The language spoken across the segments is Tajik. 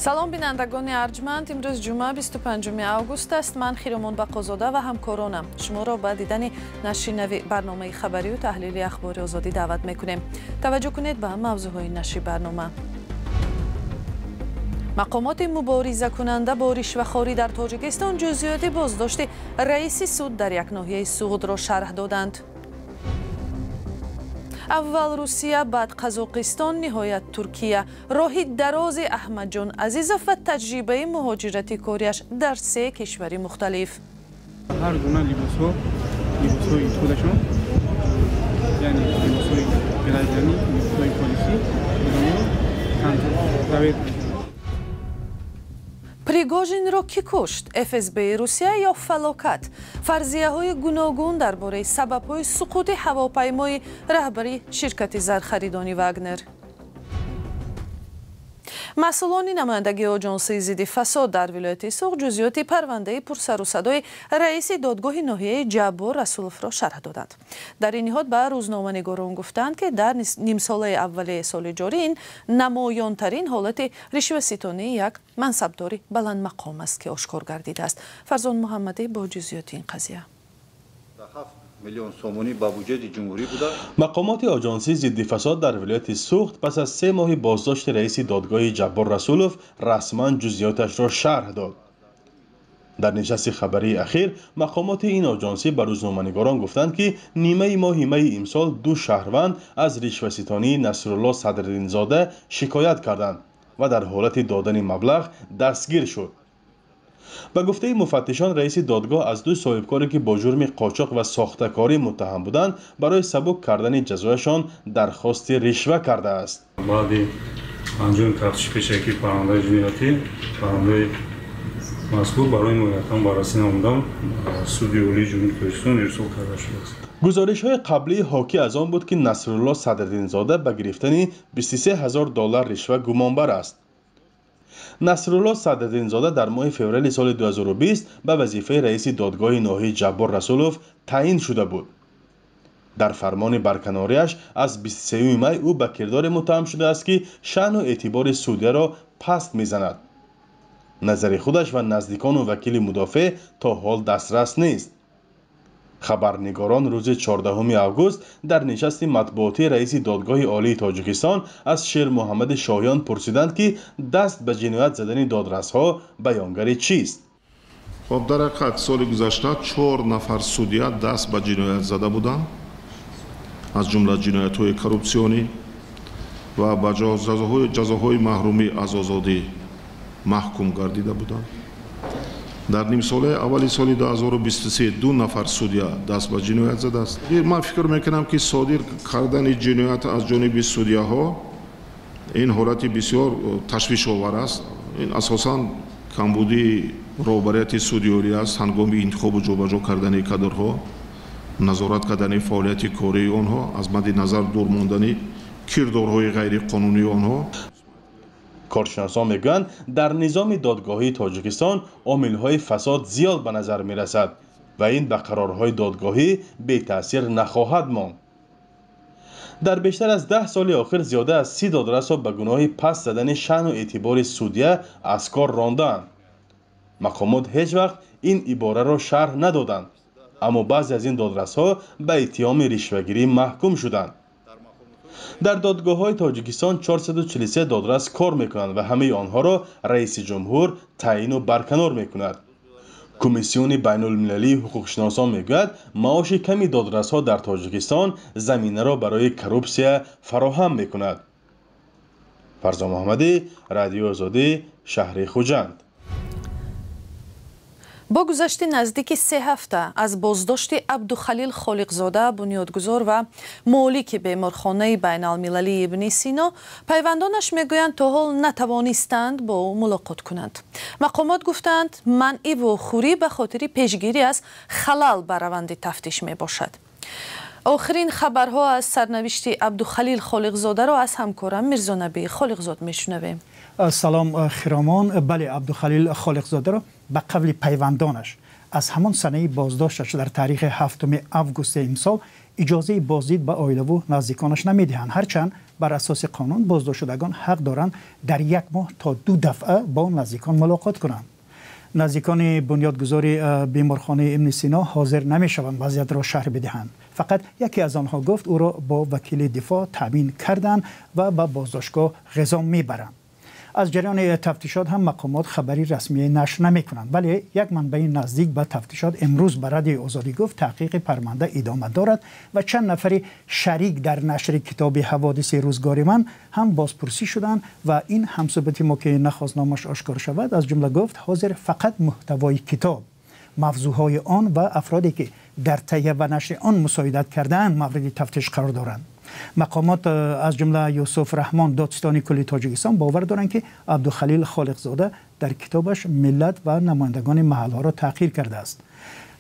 Салом, бинандагони арҷманд. Имрӯз ҷумъа, 25 август аст. Ман Хиромон Бақозода ва ҳамкоронам шуморо ба дидани нашри нави барномаи хабарию таҳлили Ахбори Озодӣ даъват мекунем. Таваҷҷӯҳ кунед ба мавзӯъҳои нашри барнома. Мақомоти муборизакунанда бо ришвахорӣ дар Тоҷикистон ҷузъиёти боздошти раиси суд дар як ноҳияи Суғдро шарҳ доданд. Аввал Русия, баъд Қазоқистон, ниҳоят Туркия. Роҳи дарози Аҳмадҷон Азизов ва таҷрибаи муҳоҷирати кориаш дар се кишвари мухталиф. Ҳар гуна либосҳо, либосҳои худашон, яъне либосҳои гражданӣ, либосҳои полисӣ одаморо. Пригожинро кӣ кушт? ФСБи Русия ё фалокат? Фарзияҳои гуногун дар бораи сабабҳои суқути ҳавопаймои раҳбари ширкати зархаридони Вагнер. Масъулони намояндагии Оҷонсии зидди фасод дар вилояти Суғд ҷузъиёти парвандаи пурсарусадои раиси додгоҳи ноҳияи Ҷаббор Расуловро шарҳ доданд. Дар ин ниҳод ба рӯзноманигорон гуфтанд, ки дар нимсолаи аввали соли ҷорӣ ин намоёнтарин ҳолати ришваситонии як мансабдори баландмақом аст, ки ошкор гардидааст. Фарзон Муҳаммадӣ бо ҷузъиёти ин қазия. Миллион сомонӣ ба буҷети ҷумҳурӣ буда. Мақомоти Оҷонсии зидди фасод дар вилояти Суғд пас аз 3 моҳи боздошти раиси додгоҳи Ҷаббор Расулов расман ҷузъиёташро шарҳ дод. Дар нишасти хабарии ахир мақомоти ин оҷонсӣ ба рӯзноманигорон гуфтанд, ки нимаи моҳи майи имсол ду шаҳрванд аз ришваситонии Насрулло Садриддинзода шикоят карданд ва дар ҳолати додани маблағ дастгир шуд. Ба гуфтаи муфаттишон, раиси додгоҳ аз ду соҳибкоре, ки бо ҷурми қочоқ ва сохтакорӣ муттаҳам буданд, барои сабук кардани ҷазояшон дархости ришва кардааст. Баъди анҷоми тафтиши пешакии парвандаи ҷиноятӣ, парвандаи мазкур барои ниҳоятан баррасӣ намудан Суди Олии Ҷумҳурии Тоҷикистон ирсол карда шудааст. Гузоришҳои қаблӣ ҳокӣ аз он буд, ки Насрулло Садриддинзода ба гирифтани 23 ҳазор доллар ришва гумонбар аст. Насрулло Садриддинзода дар моҳи феврали соли 2020 ба вазифаи раиси додгоҳи ноҳияи Ҷаббор Расулов таъин шуда буд. Дар фармони барканориаш аз 23 май ӯ ба кирдоре муттаҳам шудааст, ки шаъну эътибори судяро паст мезанад. Назари худаш ва наздикону вакили мудофеъ то ҳол дастрас нест. Хабарнигорон рӯзи 14 август дар нишасти матбуотии раиси Додгоҳи Олии Тоҷикистон аз Шермуҳаммади Шоҳиён пурсиданд, ки даст ба ҷиноят задани додрасҳо баёнгари чист. Хоб, дар ҳақиқат, соли гузашта чор нафар судя даст ба ҷиноят зада буданд, аз ҷумла ҷиноятҳои коррупсионӣ, ва ба ҷазоҳои маҳрумӣ аз озодӣ маҳкум гардида буданд. Дар нимсолаи аввали соли 2023 ду нафар судя даст ба ҷиноят задааст. Ман фикр мекунам, ки содир кардани ҷиноят аз ҷониби судяҳо ин ҳолати бисёр ташвишовар аст. Ин асосан камбудии роҳбарияти судиёрӣ аст ҳангоми интихобу ҷобаҷо кардани кадрҳо, назорат кардани фаъолияти кории онҳо, аз мадди назар дур мондани кирдорҳои ғайриқонунии онҳо. Коршиносон мегӯянд, дар низоми додгоҳии Тоҷикистон омилҳои фасод зиёд ба назар мерасад ва ин ба қарорҳои додгоҳӣ бетаъсир нахоҳад монд. Дар бештар аз 10 соли охир зиёда аз 30 додрасро ба гуноҳи паст задани шаъну эътибори судя аз кор рондаанд. Мақомот ҳеҷ вақт ин ибораро шарҳ надоданд, аммо баъзе аз ин додрасҳо ба иттиҳоми ришвагирӣ маҳкум шуданд. Дар додгоҳҳои Тоҷикистон 443 додрас кор мекунанд ва ҳамаи онҳоро раиси ҷумҳур таъину барканор мекунад. Комиссиони байнулмилалии ҳуқуқшиносон мегӯяд, маоши ками додрасҳо дар Тоҷикистон заминаро барои коррупсия фароҳам мекунад. Фарзон Муҳаммадӣ, Радиои Озодӣ, шаҳри Хуҷанд. Бо гузашти наздики 3 ҳафта аз боздошти Абдухалил Холиқзода, бунёдгузор ва молики беморхонаи байналмилалии Ибни Сино, пайвандонаш мегӯянд, то ҳол натавонистанд бо ӯ мулоқот кунанд. Мақомот гуфтаанд, манъи вохӯрӣ ба хотири пешгирӣ аз халал ба раванди тафтиш мебошад. Охирин хабарҳо аз сарнавишти Абдухалил Холиқзодаро аз ҳамкорам Мирзонабӣ Холиқзод мешунавем. Салом, Хиромон. Бале, Абдухалил Холиқзодаро ба қавли пайвандонаш Аз ҳамон санаи боздошташ дар таърихи 7 август имсол иҷозаи боздид ба оилаву наздиконаш намедиҳанд. Ҳарчанд бар асоси қонун боздоштшудагон ҳақ доранд дар як моҳ то 2 дафъа бо наздикон мулоқот кунанд. Наздикони бунёдгузори беморхонаи Ибни Сино ҳозир намешаванд вазъиятро шарҳ бидиҳанд. Фақат яке аз онҳо гуфт ӯро бо вакили дифоъ таъмин карданд ва ба боздоштгоҳ ғизо мебаранд. Аз ҷараёни тафтишот ҳам мақомот хабари расмӣ нашр намекунанд. Вале як манбаи наздик ба тафтишот имрӯз ба Радиои Озодӣ гуфт таҳқиқи парванда идома дорад ва чанд нафари шарик дар нашри китоби ҳаводиси рӯзгори ман ҳам бозпурсӣ шуданд ва ин ҳамсӯҳбати мо ки нахост номаш ошкор шавад аз ҷумла гуфт ҳозир фақат муҳтавои китоб, мавзӯъҳои он ва афроде ки дар таҳия ва нашри он мусоидат кардаанд мавриди тафтиш қарор доранд. Мақомот аз ҷумла Юсуф Раҳмон, додситони кулли Тоҷикистон, бовар доранд ки Абдухалил Холиқзода дар китобаш миллат ва намояндагони маҳалҳоро таъқир кардааст.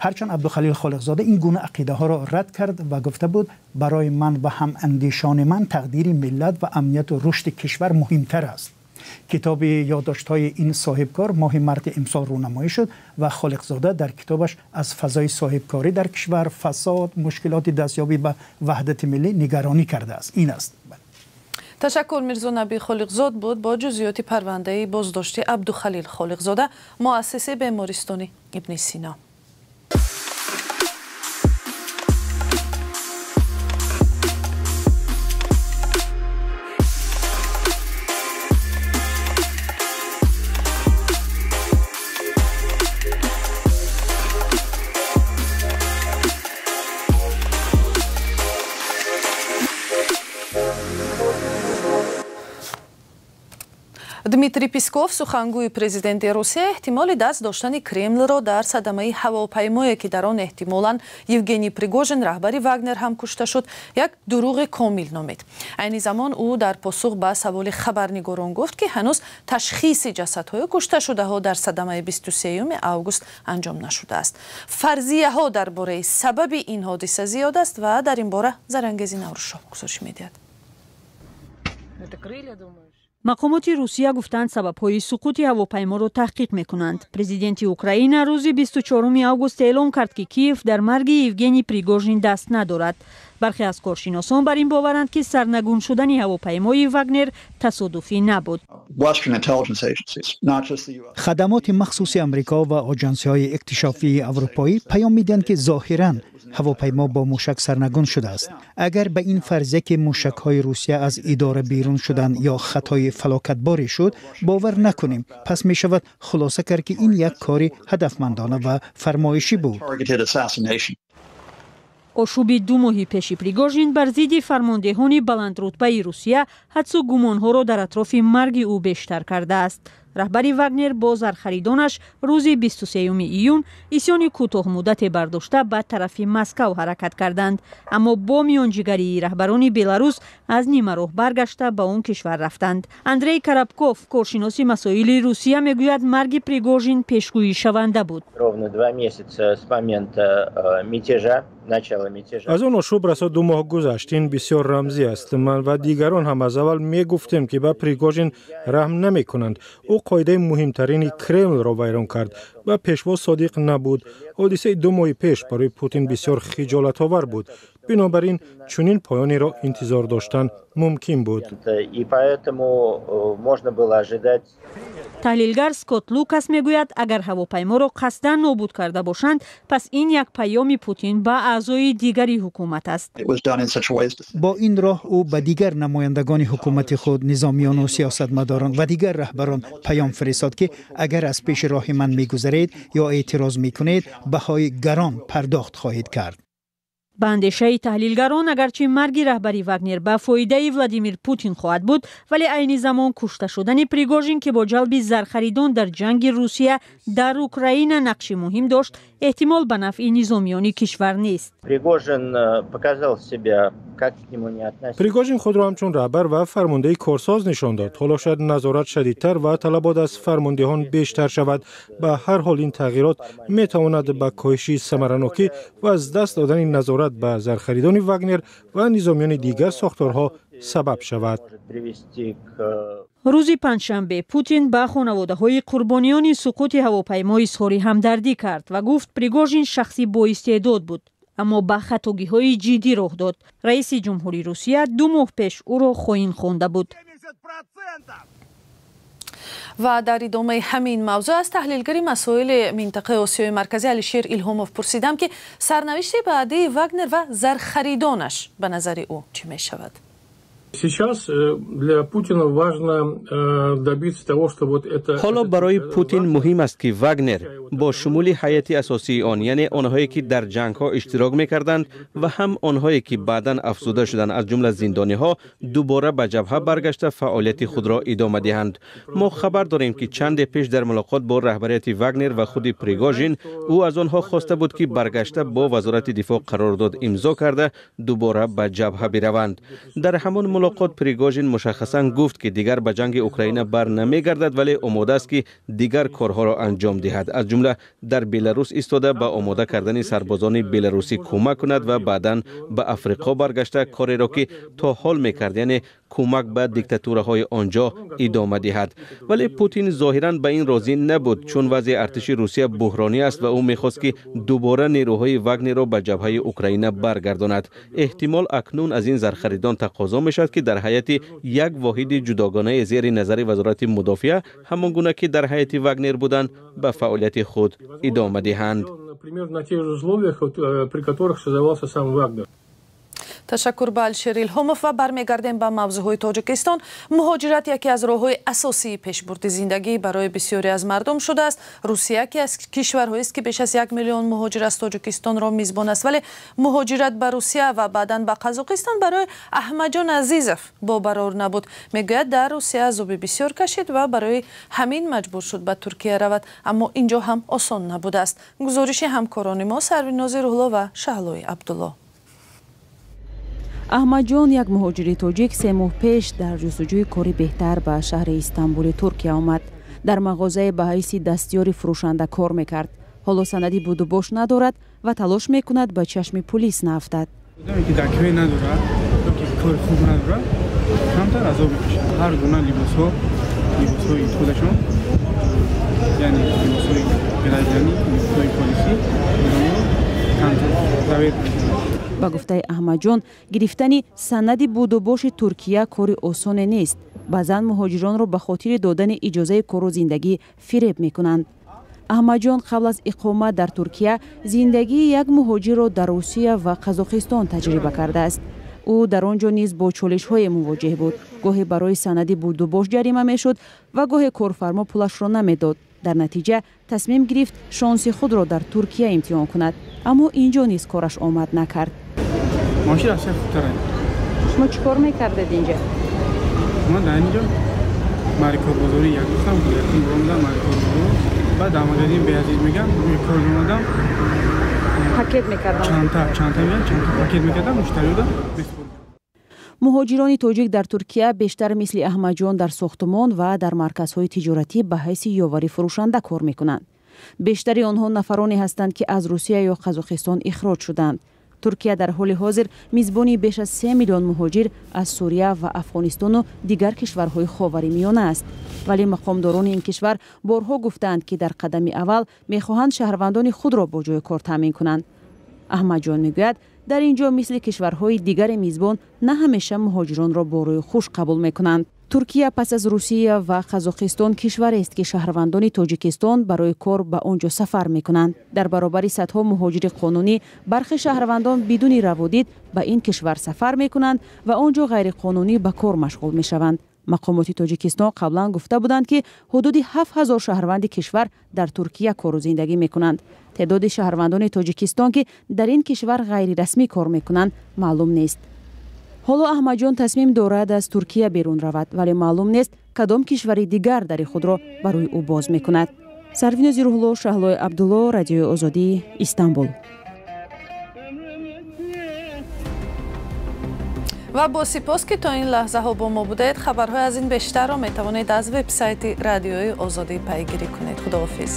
Ҳарчанд Абдухалил Холиқзода ин гуна ақидаҳоро рад кард ва гуфта буд барои ман ва ҳамандешони ман тақдири миллат ва амнияту рушди кишвар муҳимтар аст. Китоби ёддоштҳои ин соҳибкор моҳи марти имсол рӯнамоӣ шуд ва Холиқзода дар китобаш аз фазои соҳибкорӣ дар кишвар, фасод, мушкилоти дастёбӣ ба ваҳдати миллӣ нигаронӣ кардааст. Ин аст. Ташаккур. Мирзо Набӣ Холиқзод буд бо ҷузъиёти парвандаи боздошти Абдухалил Холиқзода, муассиси бемористони Ибни Сино. Дмитрий Песков, сухангӯи президенти Русия, эҳтимоли даст доштани Кремлро дар садамаи ҳавопаймое, ки дар он эҳтимолан Евгений Пригожин, раҳбари Вагнер, ҳам кушта шуд, як дурӯғи комил номид. Айни замон ӯ дар посух ба саволи хабарнигорон гуфт, ки ҳанӯз ташхиси ҷасадҳои кушташудаҳо дар садамаи 23 август анҷом нашудааст. Фарзияҳо дар бораи сабаби ин ҳодиса зиёд аст ва дар ин бора Зарангези Наврӯзшоҳ гузориш медиҳад. Мақомоти Русия гуфтанд сабабҳои суқути ҳавопайморо таҳқиқ мекунанд. Президенти Украина рӯзи 24 август эълон кард, ки Киев дар марги Евгений Пригожин даст надорад. Бархе аз коршиносон бар ин боваранд, ки сарнагун шудани ҳавопаймои Вагнер тасодуфӣ набуд. Хадамоти махсуси Амрико ва оҷансиҳои иктишофии аврупоӣ паём медиҳанд, ки зоҳиран ҳавопаймо бо мушак сарнагун шудааст. Агар ба ин фарзия, ки мушакҳои Русия аз идора берун шуданд ё хатои фалокатборе шуд, бовар накунем, пас мешавад хулоса кард, ки ин як кори ҳадафмандона ва фармоишӣ буд. Ошӯби 2 моҳи пеши Пригожин бар зидди фармондеҳони баландрутбаи Русия ҳадсу гумонҳоро дар атрофи марги ӯ бештар кардааст. Раҳбари Вагнер бо зархаридонаш рӯзи 23 июн исёни кӯтоҳмуддате бардошта ба тарафи Москав ҳаракат карданд, аммо бо миёнҷигарии раҳбарони Беларус аз нимароҳ баргашта ба он кишвар рафтанд. Андрей Карабков, коршиноси масоили Русия, мегӯяд марги Пригожин пешгӯишаванда буд. Аз он ошӯб расо 2 моҳ гузашт. Ин бисёр рамзӣ аст. Ман ва дигарон ҳам аз аввал мегуфтем, ки ба Пригожин раҳм намекунанд. Ӯ қоидаи муҳимтарини Кремлро вайрон кард ва пешво содиқ набуд. Ҳодисаи 2 моҳи пеш барои Путин бисёр хиҷолатовар буд. Бинобар ин чунин поёнеро интизор доштан мумкин буд. Таҳлилгар Скотт Лукас мегӯяд, агар ҳавопайморо қасдан нобуд карда бошанд, пас ин як паёми Путин ба аъзои дигари ҳукумат аст. Бо ин роҳ ӯ ба дигар намояндагони ҳукумати худ, низомиёну сиёсатмадорон ва дигар раҳбарон паём фиристод, ки агар аз пеши роҳи ман мегузаред ё эътироз мекунед, баҳои гарон пардохт хоҳед кард. Ба андешаи таҳлилгарон, агарчи марги раҳбари Вагнер ба фоидаи Владимир Путин хоҳад буд, вале айни замон кушта шудани Пригожин, ки бо ҷалби зархаридон дар ҷанги Русия дар Украина нақши муҳим дошт, эҳтимол ба нафъи низомиёни кишвар нест. Пригожин худро ҳамчун раҳбар ва фармондеҳи корсоз нишон дод. Ҳоло шояд назорат шадидтар ва талабот аз фармондеҳон бештар шавад. Ба ҳар ҳол ин тағйирот метавонад ба коҳиши самаранокӣ ва аз даст додани назорат ба зархаридони Вагнер ва низомиёни дигар сохторҳо сабаб шавад. Рӯзи панҷшанбе Путин ба хонаводаҳои қурбониёни суқути ҳавопаймо изҳори ҳамдардӣ кард ва гуфт, Пригожин шахси боистеъдод буд, аммо ба хатогиҳои ҷиддӣ роҳ дод. Раиси ҷумҳури Русия 2 моҳ пеш ӯро хоин хонда буд. Ва дар идомаи ҳамин мавзӯъ аз таҳлилгари масоили минтақаи Осиёи Марказӣ Алишер Илҳомов пурсидам, ки сарнавишти баъдии Вагнер ва зархаридонаш ба назари ӯ чӣ мешавад. Сейчас для Путина важно добиться того, что вот это. Ҳоло барои Путин муҳим аст, ки Вагнер бо шумули ҳайати асосии он, яъне онҳое ки дар ҷангҳо иштирок мекарданд ва ҳам онҳое ки баъдан афзуда шуданд, аз ҷумла зиндониҳо, дубора ба ҷабҳа баргашта, фаъолияти худро идома диҳанд. Мо хабар дорем, ки чанде пеш дар мулоқот бо раҳбарияти Вагнер ва худи Пригожин ӯ аз онҳо хоста буд, ки баргашта бо Вазорати дифоъ қарордод имзо карда, дубора ба ҷабҳа бираванд. Дар ҳамон мулоқот Пригожин мушаххасан гуфт, ки дигар ба ҷанги Украина бар намегардад, вале омода аст, ки дигар корҳоро анҷом диҳад, аз ҷумла дар Беларус истода, ба омода кардани сарбозони беларусӣ кӯмак кунад ва баъдан ба Африқо баргашта, кореро ки то ҳол мекард, яъне кӯмак ба диктатураҳои он ҷо, идома диҳад. Вале Путин зоҳиран ба ин розӣ набуд, чун вазъи артиши Русия буҳронӣ аст ва ӯ мехост, ки дубора нерӯҳои Вагнерро ба ҷабҳаи Украина баргардонад. Эҳтимол, акнун аз ин зархаридон тақозо мешавад, ки дар ҳайати як воҳиди ҷудогонаи зери назари Вазорати мудофиа, ҳамон гуна ки дар ҳайати Вагнер буданд, ба фаъолияти худ идома диҳанд. Например, на тех же условиях, при которых создавался сам Вагнер. Ташаккур ба Алишер Илҳомов ва бармегардем ба мавзӯъҳои Тоҷикистон. Муҳоҷират яке аз роҳҳои асосии пешбурди зиндагӣ барои бисёре аз мардум шудааст. Русия яке аз кишварҳоест, ки беш аз 1 миллион муҳоҷир аз Тоҷикистонро мизбон аст, вале муҳоҷират ба Русия ва баъдан ба Қазоқистон барои Аҳмадҷон Азизов бобарор набуд. Мегӯяд, дар Русия азоби бисёр кашид ва барои ҳамин маҷбур шуд ба Туркия равад, аммо инҷо ҳам осон набудааст. Гузориши ҳамкорони мо Сарвинози Рӯҳло ва Шаҳлои Абдулло. Аҳмадҷон, як муҳоҷири тоҷик, 3 моҳ пеш дар ҷустуҷӯи кори беҳтар ба шаҳри Истанбули Туркия омад. Дар мағозае ба ҳайси дастёри фурӯшанда кор мекард. Ҳоло санади будубош надорад ва талош мекунад, ба чашми пулис наафтад. Одаме ки документ надорад ё ки кори хуб надорад, камтар азоб мекашад. Ҳар гуна либосҳо, либосҳои худашон, яъне либосҳои гражданӣ, либосҳои полисӣ, одаморо камтар завед. Ба гуфтаи Аҳмадҷон, гирифтани санади будубоши Туркия кори осоне нест. Баъзан муҳоҷиронро ба хотири додани иҷозаи кору зиндагӣ фиреб мекунанд. Аҳмадҷон қабл аз иқомат дар Туркия зиндагии як муҳоҷирро дар Русия ва Қазоқистон таҷриба кардааст. Ӯ дар он ҷо низ бо чолишҳое мувоҷеҳ буд. Гоҳе барои санади будубош ҷарима мешуд ва гоҳе корфармо пулашро намедод. Дар натиҷа тасмим гирифт, шонси худро дар Туркия имтиҳон кунад, аммо ин ҷо низ кораш омад накард. Мошин аз хубтар. Шумо чӣ кор мекардед инҷа? Ман дар инҷо марикорбозорӣ як гуфтам, якум омадам марикорбозор, баъд дар магазин Беазиз мегам, кор омадам. Пакет мекардам. Чанта, чанта меяд, чанта пакет мекардам, муштариёда. Муҳоҷирони тоҷик дар Туркия бештар мисли Аҳмадҷон дар сохтумон ва дар марказҳои тиҷоратӣ ба ҳайси ёвари фурӯшанда кор мекунанд. Бештари онҳо нафароне ҳастанд, ки аз Русия ё Қазоқистон ихроҷ шуданд. Туркия дар ҳоли ҳозир мизбони беш аз 3 миллион муҳоҷир аз Сурия ва Афғонистону дигар кишварҳои Ховари Миёна аст, вале мақомдорони ин кишвар борҳо гуфтаанд, ки дар қадами аввал мехоҳанд шаҳрвандони худро бо ҷои кор таъмин кунанд. Аҳмадҷон мегӯяд, дар ин ҷо мисли кишварҳои дигари мизбон на ҳамеша муҳоҷиронро бо рӯи хуш қабул мекунанд. Туркия пас аз Русия ва Қазоқистон кишварест, ки шаҳрвандони Тоҷикистон барои кор ба он ҷо сафар мекунанд. Дар баробари садҳо муҳоҷири қонунӣ, бархе шаҳрвандон бидуни раводид ба ин кишвар сафар мекунанд ва он ҷо ғайриқонунӣ ба кор машғул мешаванд. Мақомоти Тоҷикистон қаблан гуфта буданд, ки ҳудуди 7000 шаҳрванди кишвар дар Туркия кору зиндагӣ мекунанд. Теъдоди шаҳрвандони Тоҷикистон, ки дар ин кишвар ғайрирасмӣ кор мекунанд, маълум нест. Ҳоло Аҳмадҷон тасмим дорад, аз Туркия берун равад, вале маълум нест, кадом кишвари дигар дари худро барои ӯ боз мекунад. Сарвинози Рӯҳулло, Шаҳлои Абдулло, Радиои Озодӣ, Истанбул. Ва бо сипос, ки то ин лаҳзаҳо бо мо будаед. Хабарҳои аз ин бештарро метавонед аз вебсайти Радиои Озодӣ пайгирӣ кунед. Худоҳофиз.